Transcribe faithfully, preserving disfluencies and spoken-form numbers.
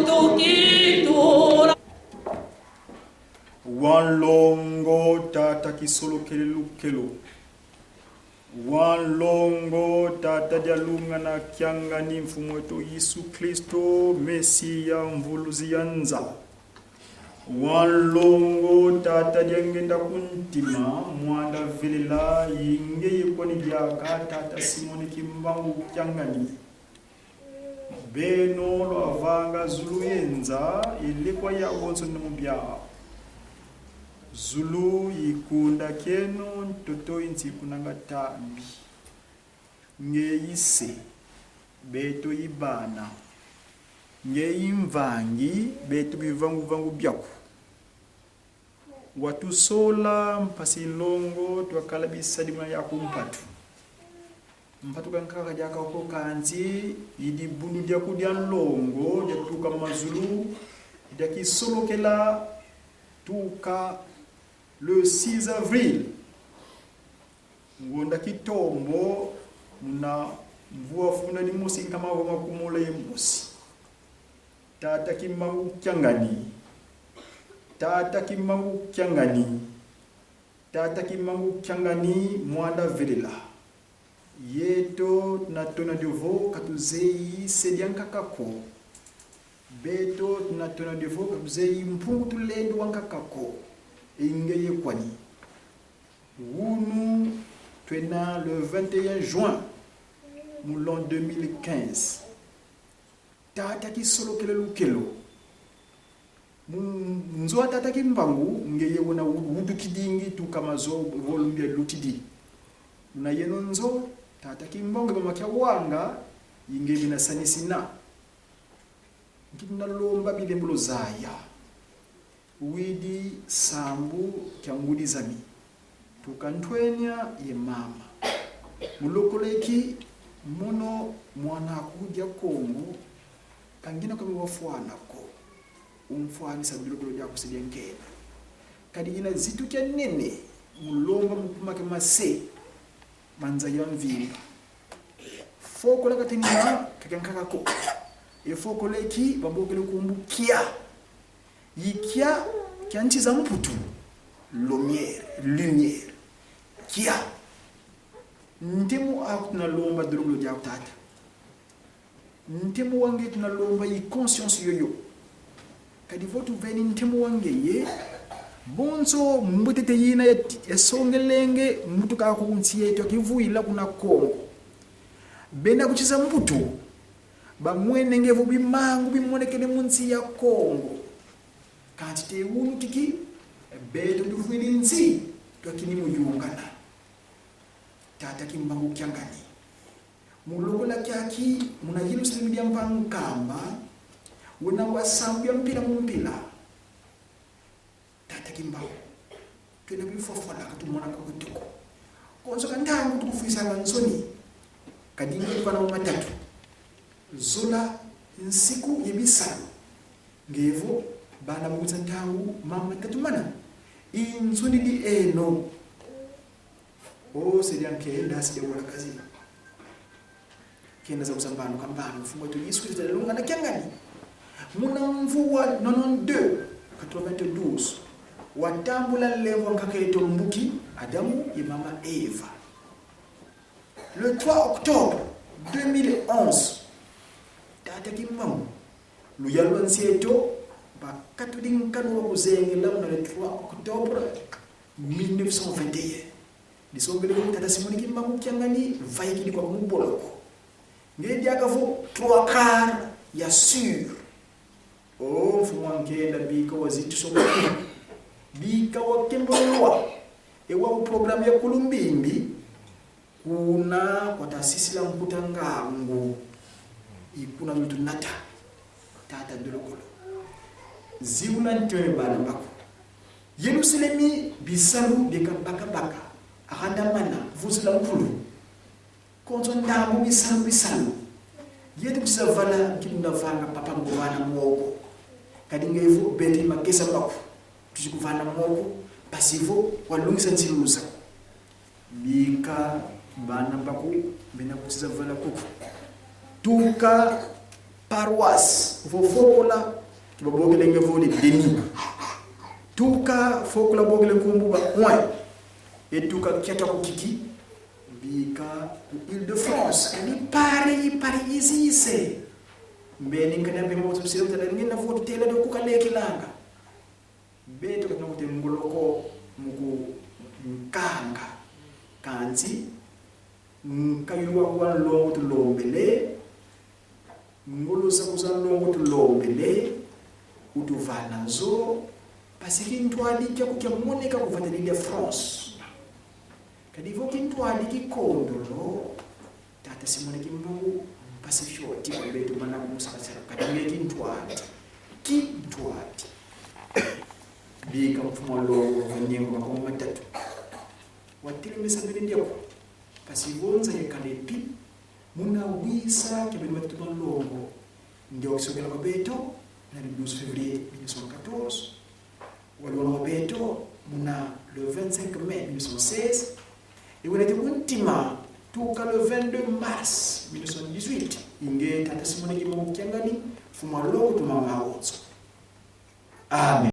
Tukitura. Wa nlongo, Tata Kisolokele Lukelo. Wa nlongo, Tata Dialungana Kiangani, Mfumu wetu Yesu Kristo, Mesia, Mvuluzi ya nza. Wa nlongo, Tata Diangenda ku ntima, Mwanda Velela, i ngeye kwani diaka, Tata Simoni Kimbangu Kiangani. Beno lwavanga zulu ye nza, e lekwa ya wonso na mu bia. Zulu i kunda kieno, ntoto i nsi kunanga tambi. Ngeye i se, beto i bana. Ngeye i mvangi, beto bivangu-vangu biaku. Watusola mpasi nlongo, twakala bisadi muna yaku mpatu. Mpatu kankaka diaka ko, kansi i dibundu diaku dia nlongo diatuka mazulu, dia kisolokela tuka le six avril. Ngonda Kitombo, muna mvu wa funda dimosi nkama wa makumole ye mosi. Tata Kimbangu Kiangani. Tata Kimbangu Kiangani. Tata Kimbangu Kiangani, Mwanda Velela. Yeto tuna tona dio vo ka tuzeyi se diankaka ko. Beto tuna tona dio vo ka tuzeyi Mpungu Tulendo wankaka ko. I ngeye kwani. Wunu twena le vingt et un juin, mu l'an deux mille quinze. Tata Kisolokele Lukelo. Mu nzo a Tata Kimbangu, ngeye wena wu-, wutukidingi tuka mazo vo lumbu lutidi. Muna yeno nzo, Tata Kimbangu, mama Kiawanga, i nge bina sanisina. Nki tuna lomba bilembolo zaya. Widi sambu kia ngudi zami. Tuka ntwenia ye mama. Mu lokole ki mono mwan'aku dia Kongo, ka ngina ko mi wafwana ko. Umfwanisa bilokolo biaku se bia nkenda. Kadi ngina zitu kia nene, mu lomba mu kuma ke mase, manza ya mvimba. Fokola katenina, ka kiankaka ko. E fokola ki, babokele nkumbu kia. I kia, kia nsi za Mputu. Lumière, lumière. Kia. Ntemo aku tuna lomba dolokolo diaku, Tata. Ntemo wa nge tuna lomba i conscience yoyo. Kadi vo tuveni ntemo wa ngeye, bonso mbutete yina ya, ya songelenge mutu kaku nsi yeto ya kivwila kuna Kongo. Bena ku nsi za Mputu, bamwene nge vo bimangu bimonekene mu nsi ya Kongo. Kansi te wunu kiki, beto tuvwidi nsi, twakini mu yungana. Tata Kimbangu Kiangani. Mu lokola kiaki, muna Yerusalemi dia Mpangu Nkamba, wena wa sambu ya mpila mu mpila. Tata Kimbangu. Twena bifwafwala ka tumona ko kituku. Konso ka ntangu tukufwisanga nsoni. Kadi nge vana mu matatu. Zola, nsiku ye bisalu. Nge vo, bana mu kwiza ntangu, mama tatu mana. I nsoni di eno. O, se dia nkenda, se dia wala kazina. Kenda za kuzambano kambano, Mfumu wetu Yesu Kristo Dialungana Kiangani. Muna mvu wa nonante-deux, quatre-vingt-douze, watambula nlemvo wa nkaka eto mbuki, Adamu ye mama Eva. Le trois octobre deux mille onze, Tata Kimbangu, luyalu lwa nsi eto, bakatudi nkanu wa kuzengela muna le trois octobre mille neuf cent vingt et un. Disongele ko Tata Simoni Kimbangu Kiangani, vaikidi kwaku mu boloko. Nge diaka vo trois quarts ya sûr. O, mfumu a nkenda, bika wa zitu songa. Bika wa kembolwa. E wa programme ya Kulumbimbi. Kuna kwa tasisila mputa ngangu. I kuna lutunata. Tata dolokolo. Ziula ntwele bana baku. Yerusalemi, bisalu bieka baka-baka. Arandamana, vuzula nkulu. Konso ndambu bisalu, bisalu. Yeto kwiza vala, nki tuna vanga, papa, mu kuvana moko. Kadi nge vo, beti makesa maku. Tuzi kuvana moko, mpasi vo, walungisa nsilulu zaku. Bika bana baku, bena kwiza vala kuku. Tuka paroisse, vo fokola, ki babokele nge vo le Denis. Tuka fokola bokele nkumbu ba, ouais. E tuka kiata ku kiki, bika ku Île-de-France, kani pare, i pare izise. Mbeni nkana mpe mo tusile mtala ngina vo tutela do kukalekilanga. Beto ka tuna kute ngolo ko mu kunkanga. Kansi, nkayuwa wa nlongo tulombele, ngolo za kuza nlongo tulombele, utuvana zo, mpasi kintwadi kiaku kiamoneka ku vata dia France. Kadi vo kintwadi kikondolo, Tata Simon Kimbangu, mpasi fioti kwa beto mana kumusaka sera. Kadi nge kintwadi. Kintwadi. Bika mfumu a longo, va nyengo makomi matatu. Watelemesa bene ndiaku. Mpasi vo nza yakala mpi, muna wisa kia beno batatu ba longo. Ndio kisokela kwa beto, na le douze février mille neuf cent quatorze. Walwana kwa beto, muna le vingt-cinq mai mille neuf cent seize. E wena te ku ntima, tuka le vingt-deux mars mille neuf cent dix-huit. I nge Tata Simon Kimbangu Kiangani, mfumu a longo tuma mawonso. Amen.